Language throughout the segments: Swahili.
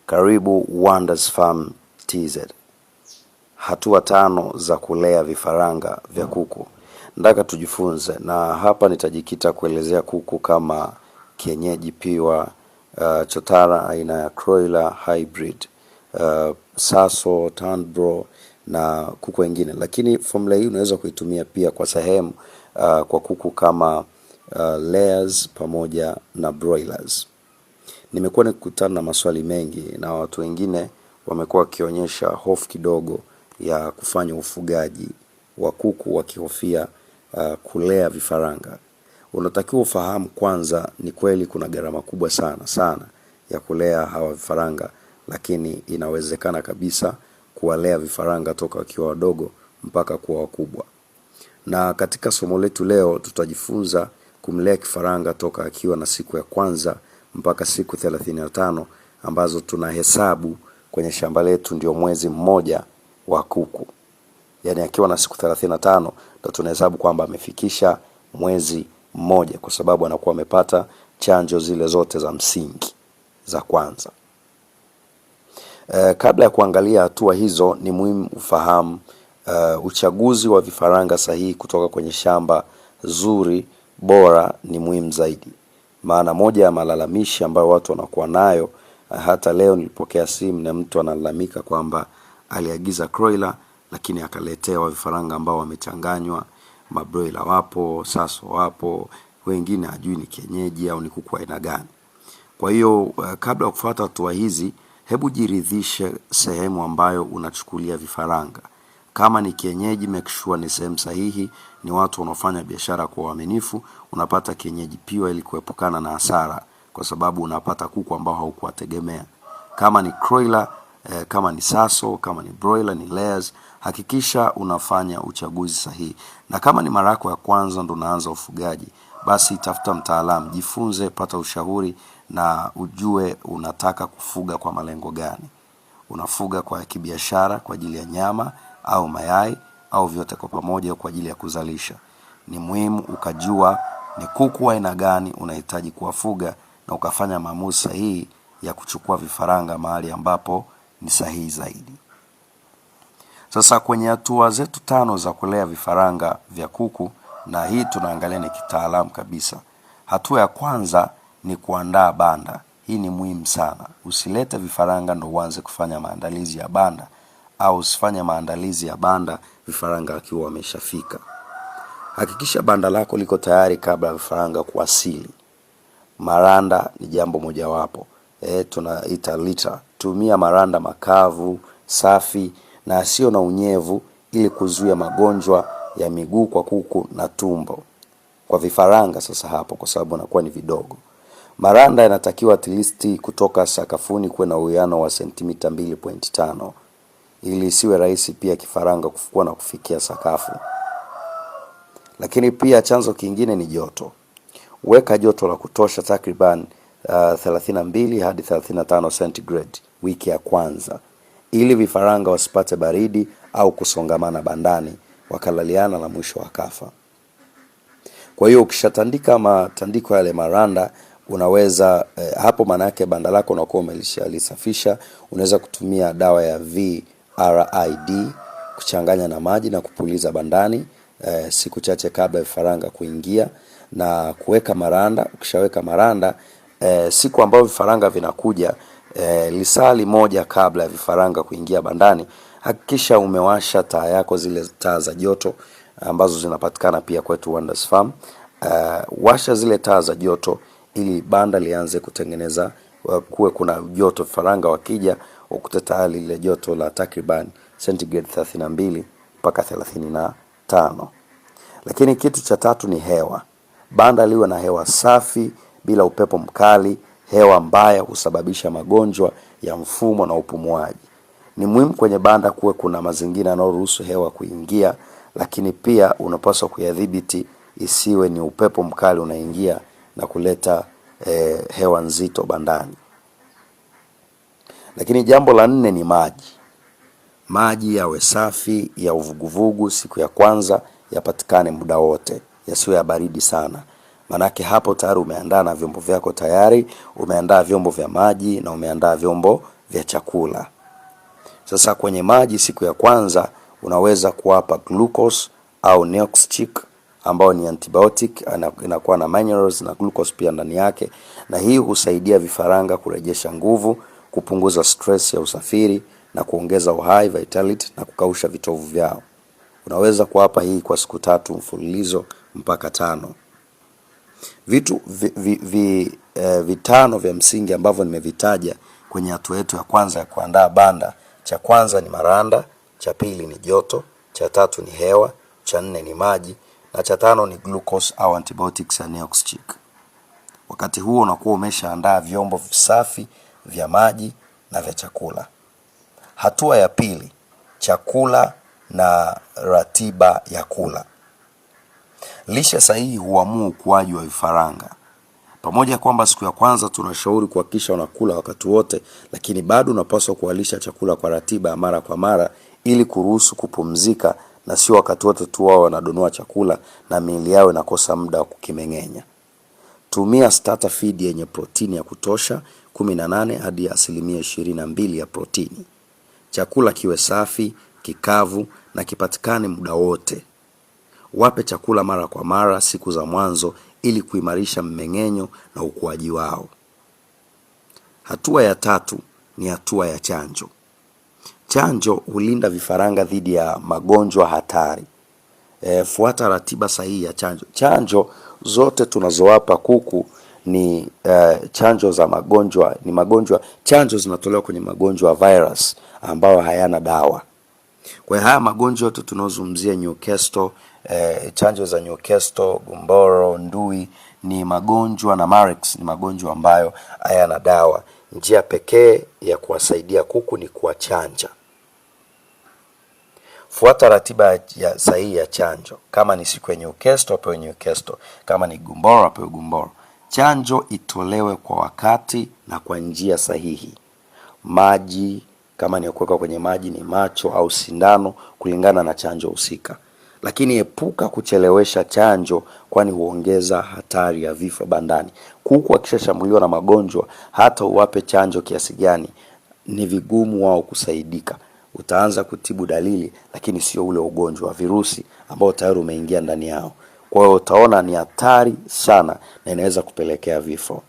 Karibu Wonders Farm TZ. Hatua tano za kulea vifaranga vya kuku. Nataka tujifunze, na hapa nitajikita kuelezea kuku kama kienyeji piwa, chotara aina ya Croiler hybrid, Saso, Tandbro na kuku wengine, lakini formula hii unaweza kuitumia pia kwa sehemu kwa kuku kama layers pamoja na broilers. Nimekuwa nikikutana na maswali mengi na watu wengine wamekuwa wakionyesha hofu kidogo ya kufanya ufugaji wa kuku wakihofia kulea vifaranga. Unatakiwa ufahamu kwanza, ni kweli kuna gharama kubwa sana sana ya kulea hawa vifaranga, lakini inawezekana kabisa kuwalea vifaranga toka wakiwa wadogo mpaka kuwa wakubwa. Na katika somo letu leo tutajifunza kumlea kifaranga toka akiwa na siku ya kwanza mpaka siku 35 ambazo tunahesabu kwenye shamba letu ndio mwezi mmoja wa kuku. Yaani akiwa na siku 35 ndo tunahesabu kwamba amefikisha mwezi mmoja, kwa sababu anakuwa amepata chanjo zile zote za msingi za kwanza. Kabla ya kuangalia hatua hizo ni muhimu ufahamu uchaguzi wa vifaranga sahihi kutoka kwenye shamba zuri bora ni muhimu zaidi. Maana moja ya malalamishi ambayo watu wanakuwa nayo, hata leo nilipokea simu na mtu analalamika kwamba aliagiza Croiler lakini akaletewa vifaranga ambao wamechanganywa, mabroiler wapo, saso wapo, wengine hajui ni kienyeji au ni kuku aina gani. Kwa hiyo kabla ya kufuata hatua hizi, hebu jiridhishe sehemu ambayo unachukulia vifaranga. Kama ni kienyeji, make sure ni sehemu sahihi, ni watu wanaofanya biashara kwa uaminifu, unapata kienyeji piwa ili kuepukana na hasara, kwa sababu unapata kuku ambao haukuwategemea. Kama ni Croiler, kama ni Saso, kama ni broiler, ni layers, hakikisha unafanya uchaguzi sahihi. Na kama ni mara yako ya kwanza ndo unaanza ufugaji, basi tafuta mtaalamu, jifunze, pata ushauri na ujue unataka kufuga kwa malengo gani. Unafuga kwa kibiashara, kwa ajili ya nyama au mayai au vyote kwa pamoja kwa ajili ya kuzalisha. Ni muhimu ukajua ni kuku aina gani unahitaji kuwafuga na ukafanya maamuzi sahihi ya kuchukua vifaranga mahali ambapo ni sahihi zaidi. Sasa kwenye hatua zetu tano za kulea vifaranga vya kuku, na hii tunaangalia ni kitaalamu kabisa. Hatua ya kwanza ni kuandaa banda. Hii ni muhimu sana. Usilete vifaranga ndo uanze kufanya maandalizi ya banda, au usifanye maandalizi ya banda vifaranga wakiwa wameshafika. Hakikisha banda lako liko tayari kabla ya vifaranga kuwasili. Maranda ni jambo mojawapo, tunaita litter. Tumia maranda makavu, safi na yasiyo na unyevu ili kuzuia magonjwa ya miguu kwa kuku na tumbo. Kwa vifaranga sasa hapo, kwa sababu wanakuwa ni vidogo. Maranda yanatakiwa at least kutoka sakafuni kuwe na uwiano wa sentimita 2.5 ili isiwe rahisi pia kifaranga kufukua na kufikia sakafu. Lakini pia chanzo kingine ni joto. Weka joto la kutosha takriban 32 hadi 35 centigrade wiki ya kwanza, ili vifaranga wasipate baridi au kusongamana bandani wakalaliana na mwisho wakafa. Kwa hiyo ukishatandika matandiko yale maranda unaweza hapo maana yake banda lako unakuwa umelishalisafisha. Unaweza kutumia dawa ya VRID kuchanganya na maji na kupuliza bandani siku chache kabla ya vifaranga kuingia na kuweka maranda. Ukishaweka maranda siku ambayo vifaranga vinakuja lisali moja kabla ya vifaranga kuingia bandani, hakikisha umewasha taa yako, zile taa za joto ambazo zinapatikana pia kwetu Wonders Farm. Washa zile taa za joto ili banda lianze kutengeneza kuwe kuna joto, vifaranga wakija ukute tayari lile joto la takriban centigrade 32 mpaka 35. Lakini kitu cha tatu ni hewa. Banda liwe na hewa safi bila upepo mkali. Hewa mbaya husababisha magonjwa ya mfumo na upumuaji. Ni muhimu kwenye banda kuwe kuna mazingira yanayoruhusu hewa kuingia, lakini pia unapaswa kuyadhibiti isiwe ni upepo mkali unaingia na kuleta hewa nzito bandani. Lakini jambo la nne ni maji. Maji yawe safi ya uvuguvugu siku ya kwanza, yapatikane muda wote, yasiwe ya baridi sana. Manake hapo tayari umeandaa na vyombo vyako tayari, umeandaa vyombo vya maji na umeandaa vyombo vya chakula. Sasa kwenye maji, siku ya kwanza unaweza kuwapa glucose au Neoxchick ambayo ni antibiotic, inakuwa na minerals na glucose pia ndani yake, na hii husaidia vifaranga kurejesha nguvu, kupunguza stress ya usafiri na kuongeza uhai vitality, na kukausha vitovu vyao. Unaweza kuwapa hii kwa siku 3 mfululizo mpaka 5. Vitu vitano vya msingi ambavyo nimevitaja kwenye hatua yetu ya kwanza ya kuandaa banda. Cha kwanza ni maranda, cha pili ni joto, cha tatu ni hewa, cha nne ni maji na cha tano ni glucose au antibiotics ya Neoxchick. Wakati huo unakuwa umeshaandaa vyombo visafi vya maji na vya chakula. Hatua ya pili, chakula na ratiba ya kula. Lishe sahihi huamua ukuaji wa vifaranga. Pamoja kwamba siku ya kwanza tunashauri kuhakikisha wanakula wakati wote, lakini bado unapaswa kuwalisha chakula kwa ratiba mara kwa mara ili kuruhusu kupumzika, na sio wakati wote tu wao wanadonoa chakula na miili yao inakosa muda wa kukimeng'enya. Tumia starter feed yenye protini ya kutosha 18 hadi 22% ya protini. Chakula kiwe safi, kikavu na kipatikane muda wote. Wape chakula mara kwa mara siku za mwanzo ili kuimarisha mmeng'enyo na ukuaji wao. Hatua ya tatu ni hatua ya chanjo. Chanjo hulinda vifaranga dhidi ya magonjwa hatari. Fuata ratiba sahihi ya chanjo. Chanjo zote tunazowapa kuku ni chanjo za magonjwa, ni magonjwa, chanjo zinatolewa kwenye magonjwa ya virus ambayo hayana dawa. Kwa hiyo haya magonjwa yote tunaozungumzia Newcastle, chanjo za Newcastle, gumboro, ndui ni magonjwa na Marek's ni magonjwa ambayo hayana dawa. Njia pekee ya kuwasaidia kuku ni kuwachanja. Fuata ratiba ya sahihi ya chanjo. Kama ni siku ya Newcastle apewe Newcastle, kama ni gumboro apewe gumboro. Chanjo itolewe kwa wakati na kwa njia sahihi. Maji kama ni kuweka kwenye maji ni macho au sindano kulingana na chanjo husika. Lakini epuka kuchelewesha chanjo kwani huongeza hatari ya vifo bandani. Kuku akishashambuliwa na magonjwa, hata uwape chanjo kiasi gani, ni vigumu wao kusaidika. Utaanza kutibu dalili, lakini sio ule ugonjwa wa virusi ambao tayari umeingia ndani yao. Kwa hiyo utaona ni hatari sana na inaweza kupelekea vifo.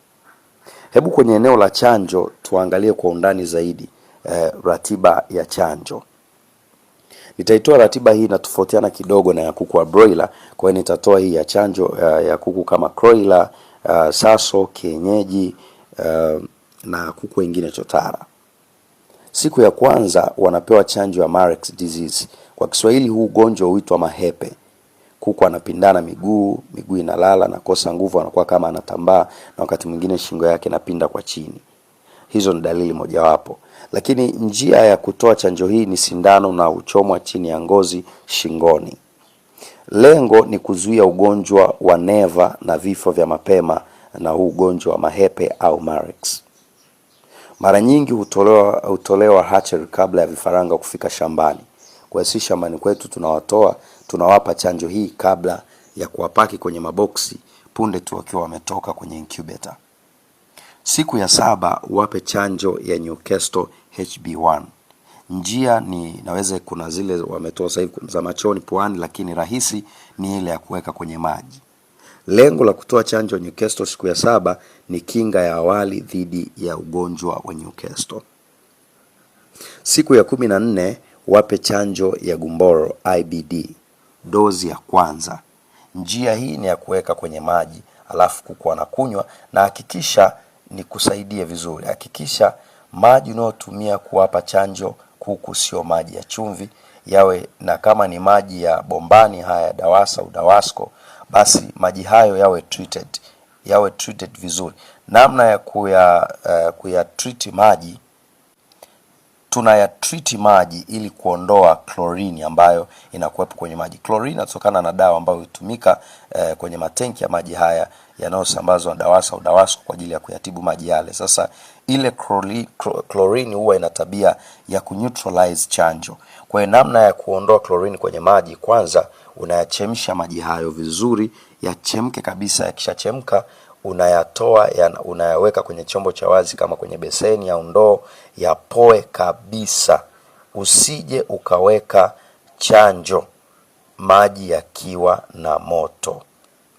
Hebu kwenye eneo la chanjo tuangalie kwa undani zaidi ratiba ya chanjo. Nitaitoa ratiba hii inatofautiana kidogo na ya kuku wa broiler, kwa hiyo nitatoa hii ya chanjo ya kuku kama broiler, saso, kienyeji na kuku wengine chotara. Siku ya kwanza wanapewa chanjo ya Marek's disease. Kwa Kiswahili huu ugonjwa huitwa mahepe. Kuku anapindana miguu, miguu inalala, anakosa nguvu, anakuwa kama anatambaa na wakati mwingine shingo yake inapinda kwa chini. Hizo ni dalili mojawapo. Lakini njia ya kutoa chanjo hii ni sindano na huchomwa chini ya ngozi shingoni. Lengo ni kuzuia ugonjwa wa neva na vifo vya mapema na huu ugonjwa wa mahepe au Marek's. Mara nyingi hutolewa hatchery kabla ya vifaranga kufika shambani. Kwa hiyo si shambani kwetu tunawatoa, tunawapa chanjo hii kabla ya kuwapaki kwenye maboksi punde tu wakiwa wametoka kwenye incubator. Siku ya 7 wape chanjo ya Newcastle HB1. Njia ni naweza, kuna zile wametoa sasa hivi za machoni, puani, lakini rahisi ni ile ya kuweka kwenye maji. Lengo la kutoa chanjo ya Newcastle siku ya 7 ni kinga ya awali dhidi ya ugonjwa wa Newcastle. Siku ya 14 wape chanjo ya gumboro IBD dozi ya kwanza. Njia hii ni ya kuweka kwenye maji alafu kuku anakunywa, na hakikisha ni kusaidie vizuri. Hakikisha maji unayotumia kuwapa chanjo kuku sio maji ya chumvi yawe, na kama ni maji ya bombani haya DAWASA au DAWASCO, basi maji hayo yawe treated, yawe treated vizuri. Namna ya kuya treat maji, tunaya treat maji ili kuondoa chlorine ambayo inakuwepo kwenye maji. Chlorine inatokana na dawa ambayo hutumika kwenye matenki ya maji haya yanayosambazwa na DAWASA au DAWASCO kwa ajili ya kuyatibu maji yale. Sasa ile chlorine huwa ina tabia ya kuneutralize chanjo. Kwa hiyo namna ya kuondoa chlorine kwenye maji, kwanza unayachemsha maji hayo vizuri, yachemke kabisa. Yakishachemka Unayatoa unayaweka kwenye chombo cha wazi kama kwenye beseni au ndoo, yapoe kabisa. Usije ukaweka chanjo maji yakiwa na moto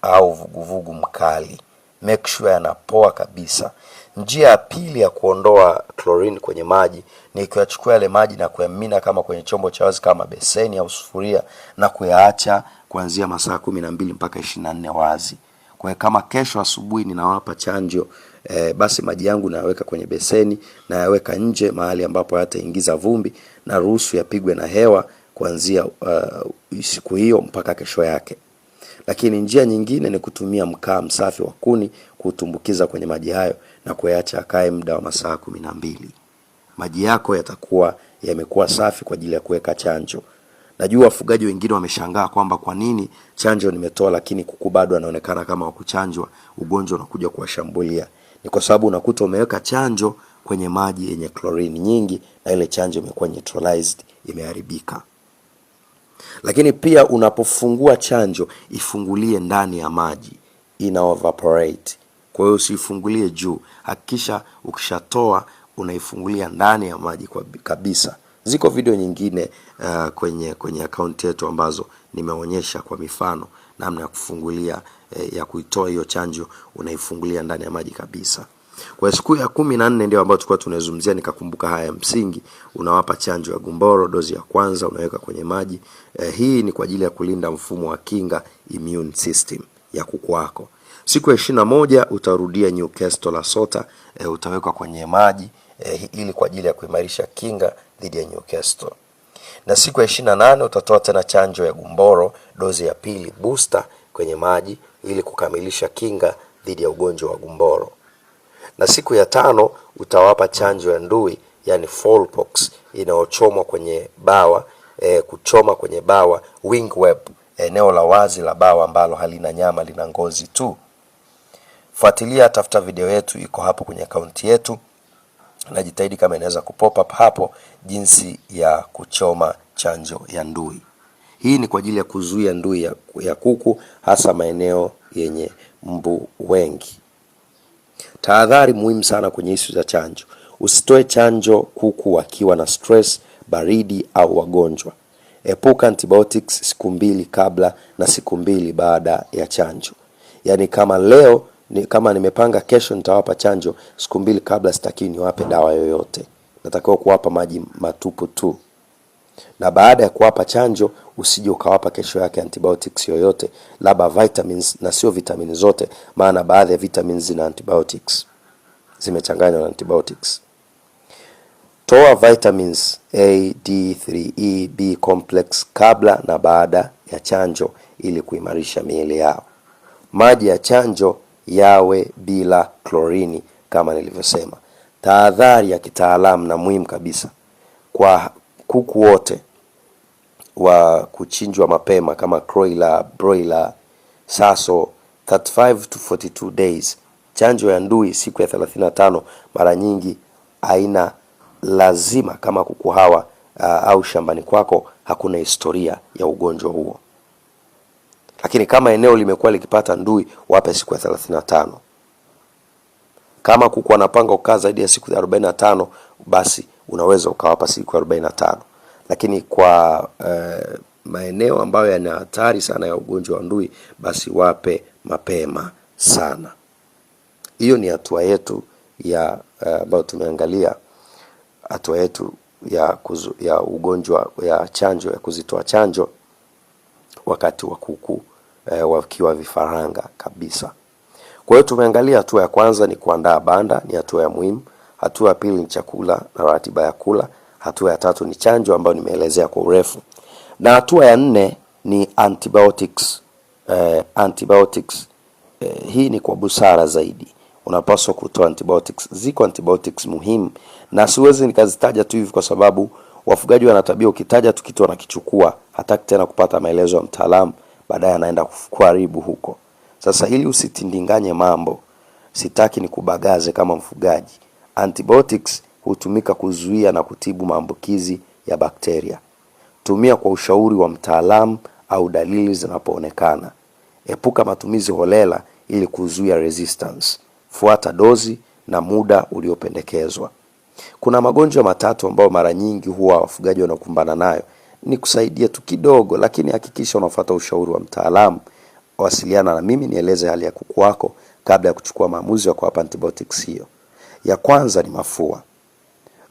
au vuguvugu mkali. Make sure yanapoa kabisa. Njia ya pili ya kuondoa chlorine kwenye maji ni kuyachukua yale maji na kuyamimina kama kwenye chombo cha wazi kama beseni au sufuria na kuyaacha kuanzia masaa 12 mpaka 24 wazi. Kwa hiyo kama kesho asubuhi ninawapa chanjo basi maji yangu nayaweka kwenye beseni, nayaweka nje mahali ambapo hayataingiza vumbi, na ruhusu yapigwe na hewa kuanzia siku hiyo mpaka kesho yake. Lakini njia nyingine ni kutumia mkaa msafi wa kuni kutumbukiza kwenye maji hayo na kuyaacha akae muda wa masaa 12. Maji yako yatakuwa yamekuwa safi kwa ajili ya kuweka chanjo. Najua wafugaji wengine wameshangaa kwamba kwa nini chanjo nimetoa lakini kuku bado anaonekana kama wakuchanjwa, ugonjwa unakuja kuwashambulia. Ni kwa sababu unakuta umeweka chanjo kwenye maji yenye chlorine nyingi na ile chanjo imekuwa neutralized, imeharibika. Lakini pia unapofungua chanjo ifungulie ndani ya maji, ina evaporate. Kwa hiyo usiifungulie juu, hakikisha ukishatoa unaifungulia ndani ya maji kwa kabisa. Ziko video nyingine kwenye akaunti yetu ambazo nimeonyesha kwa mifano namna ya kufungulia ya kuitoa hiyo chanjo, unaifungulia ndani ya maji kabisa. Kwa siku ya 14 ndio ambayo tulikuwa tunazungumzia, nikakumbuka haya ya msingi. Unawapa chanjo ya gumboro, dozi ya kwanza unaweka kwenye maji. Hii ni kwa ajili ya kulinda mfumo wa kinga, immune system ya kuku wako. Siku ya 21 utarudia Newcastle LaSota, utawekwa kwenye maji ili kwa ajili ya kuimarisha kinga dhidi ya Newcastle. Na siku ya 28 utatoa tena chanjo ya gumboro dozi ya pili booster kwenye maji ili kukamilisha kinga dhidi ya ugonjwa wa gumboro. Na siku ya 5 utawapa chanjo ya ndui, yani fowlpox, inayochomwa kwenye bawa, kuchoma kwenye bawa wing web, eneo la wazi la bawa ambalo halina nyama, lina ngozi tu. Fuatilia, tafuta video yetu, iko hapo kwenye akaunti yetu. Najitahidi kama inaweza kupop up hapo, jinsi ya kuchoma chanjo ya ndui. Hii ni kwa ajili ya kuzuia ndui ya kuku, hasa maeneo yenye mbu wengi. Tahadhari muhimu sana kwenye issue za chanjo. Usitoe chanjo kuku wakiwa na stress, baridi au wagonjwa. Epuka antibiotics siku 2 kabla na siku 2 baada ya chanjo. Yaani kama leo ni, kama nimepanga kesho nitawapa chanjo, siku 2 kabla sitaki niwape dawa yoyote. Natakiwa kuwapa maji matupu tu. Na baada ya kuwapa chanjo usije ukawapa kesho yake antibiotics yoyote, labda vitamins, na sio vitamini zote, maana baadhi ya vitamins zina antibiotics, zimechanganywa na antibiotics. Toa vitamins A, D, 3E, B complex kabla na baada ya chanjo ili kuimarisha miili yao. Maji ya chanjo yawe bila klorini kama nilivyosema. Tahadhari ya kitaalamu na muhimu kabisa kwa kuku wote wa kuchinjwa mapema kama broiler, broiler, saso 35 to 42 days. Chanjo ya ndui siku ya 35 mara nyingi haina lazima kama kuku hawa au shambani kwako hakuna historia ya ugonjwa huo. Lakini kama eneo limekuwa likipata ndui, wape siku ya 35. Kama kuku wanapanga kukaa zaidi ya siku ya 45, basi unaweza ukawapa siku ya 45. Lakini kwa maeneo ambayo yana hatari sana ya ugonjwa wa ndui, basi wape mapema sana. Hiyo ni hatua yetu ya ambayo tumeangalia, hatua yetu ya ugonjwa ya chanjo ya kuzitoa chanjo wakati wa kuku wakiwa vifaranga kabisa. Kwa hiyo tumeangalia hatua ya kwanza ni kuandaa banda, ni hatua ya muhimu. Hatua ya pili ni chakula na ratiba ya kula. Hatua ya tatu ni chanjo ambayo nimeelezea kwa urefu, na hatua ya nne ni antibiotics. Antibiotics hii ni kwa busara zaidi, unapaswa kutoa antibiotics. Ziko antibiotics muhimu na siwezi nikazitaja tu hivi kwa sababu wafugaji wana tabia, ukitaja tu kitu wanakichukua, hataki tena kupata maelezo ya mtaalamu, baadaye anaenda kuharibu huko. Sasa ili usitindinganye mambo, sitaki nikubagaze kama mfugaji. Antibiotics hutumika kuzuia na kutibu maambukizi ya bakteria. Tumia kwa ushauri wa mtaalamu au dalili zinapoonekana. Epuka matumizi holela ili kuzuia resistance. Fuata dozi na muda uliopendekezwa. Kuna magonjwa matatu ambayo mara nyingi huwa wafugaji wanakumbana nayo. Ni kusaidia tu kidogo, lakini hakikisha unafuata ushauri wa mtaalamu. Wasiliana na mimi nieleze hali ya kuku wako kabla ya kuchukua maamuzi ya kuwapa antibiotics hiyo. Ya kwanza ni mafua.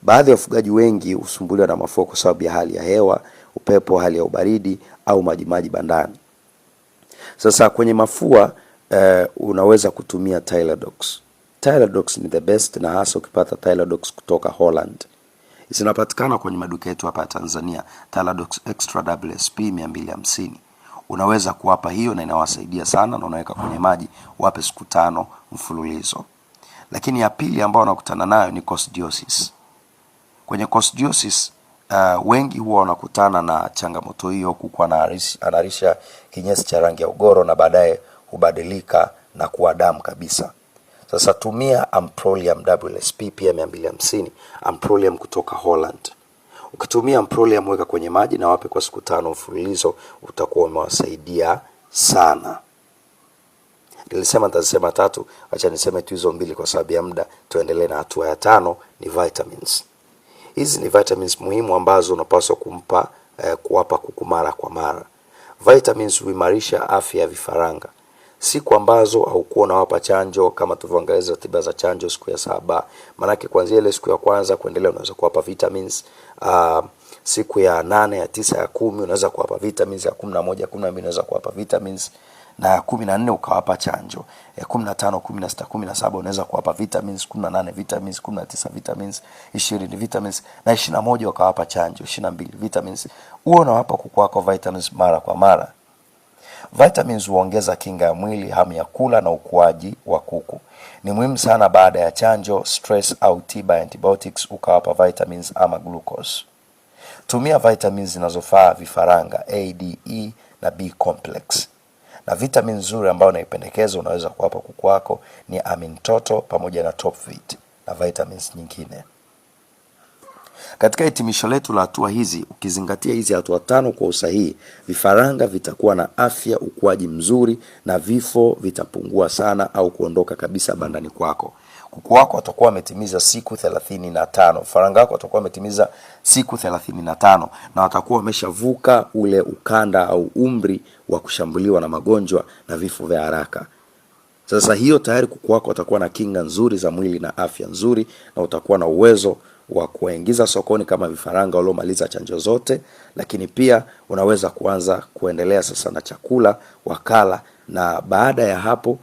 Baadhi ya wafugaji wengi husumbuliwa na mafua kwa sababu ya hali ya hewa, upepo, hali ya ubaridi au majimaji bandani. Sasa kwenye mafua unaweza kutumia Tylodox. Tylodox ni the best, na hasa ukipata Tylodox kutoka Holland. Zinapatikana kwenye maduka yetu hapa Tanzania, Tylodox Extra WSP 250. Unaweza kuwapa hiyo na inawasaidia sana, na unaweka kwenye maji, wape siku 5 mfululizo. Lakini ya pili ambayo wanakutana nayo ni coccidiosis. Kwenye coccidiosis wengi huwa wanakutana na changamoto hiyo, kuku anarisha kinyesi cha rangi ya ugoro na baadaye hubadilika na kuwa damu kabisa. Sasa tumia Amprolium WSP pia 250, Amprolium kutoka Holland. Ukitumia Amprolium weka kwenye maji na wape kwa siku 5 mfululizo, utakuwa umewasaidia sana. Nilisema nitasema 3, acha niseme tu hizo 2 kwa sababu ya muda. Tuendelee na hatua ya 5, ni vitamins. Hizi ni vitamins muhimu ambazo unapaswa kuwapa kuku mara kwa mara. Vitamins huimarisha afya ya vifaranga. Siku ambazo haukuwa unawapa chanjo, kama tulivyoangalia tiba za chanjo siku ya 7, maanake kuanzia ile siku ya kwanza kuendelea unaweza kuwapa vitamins. Siku ya 8, ya 9, ya 10 unaweza kuwapa vitamins, ya 11, 12 unaweza kuwapa vitamins, na ya 14 ukawapa chanjo. Ya 15, 16, 17 unaweza kuwapa vitamins, 18 vitamins, 19 vitamins, 20 vitamins na 21 ukawapa chanjo, 22 vitamins. Huo unawapa kuku wako vitamins mara kwa mara. Vitamins huongeza kinga ya mwili, hamu ya kula na ukuaji wa kuku. Ni muhimu sana baada ya chanjo, stress au tiba ya antibiotics ukawapa vitamins ama glucose. Tumia vitamins zinazofaa vifaranga A, D, E na B complex. Na vitamin nzuri ambayo naipendekeza unaweza kuwapa kuku wako ni Amintoto pamoja na Topvit na vitamins nyingine. Katika hitimisho letu la hatua hizi, ukizingatia hizi hatua 5 kwa usahihi, vifaranga vitakuwa na afya, ukuaji mzuri na vifo vitapungua sana au kuondoka kabisa bandani kwako. Kuku wako watakuwa wametimiza siku 35. Vifaranga wako watakuwa wametimiza siku 35 na watakuwa wameshavuka ule ukanda au umri wa kushambuliwa na magonjwa na vifo vya haraka. Sasa hiyo tayari kuku wako watakuwa na kinga nzuri za mwili na afya nzuri, na utakuwa na uwezo wa kuwaingiza sokoni kama vifaranga waliomaliza chanjo zote. Lakini pia unaweza kuanza kuendelea sasa na chakula wakala, na baada ya hapo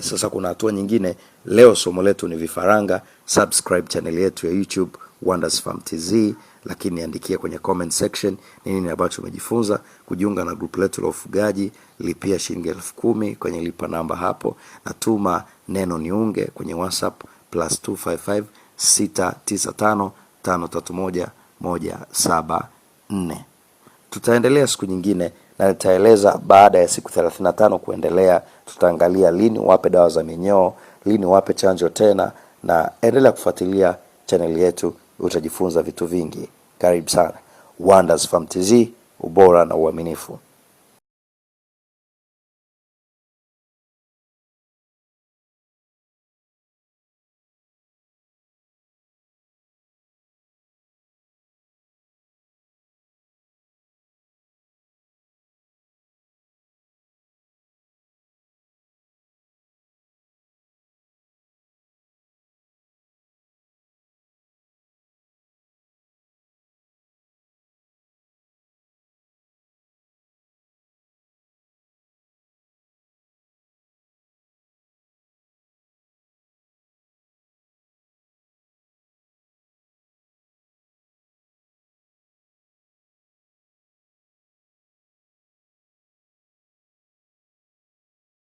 sasa kuna hatua nyingine. Leo somo letu ni vifaranga. Subscribe channel yetu ya YouTube Wonders Farm TZ, lakini niandikie kwenye comment section ni nini ambacho umejifunza. Kujiunga na group letu la ufugaji, lipia shilingi 10,000 kwenye lipa namba hapo, na tuma neno niunge kwenye WhatsApp +255 695 531 174. Tutaendelea siku nyingine na nitaeleza baada ya siku 35 kuendelea. Tutaangalia lini wape dawa za minyoo, lini wape chanjo tena, na endelea kufuatilia channel yetu, utajifunza vitu vingi. Karibu sana Wonders Farm TZ, ubora na uaminifu.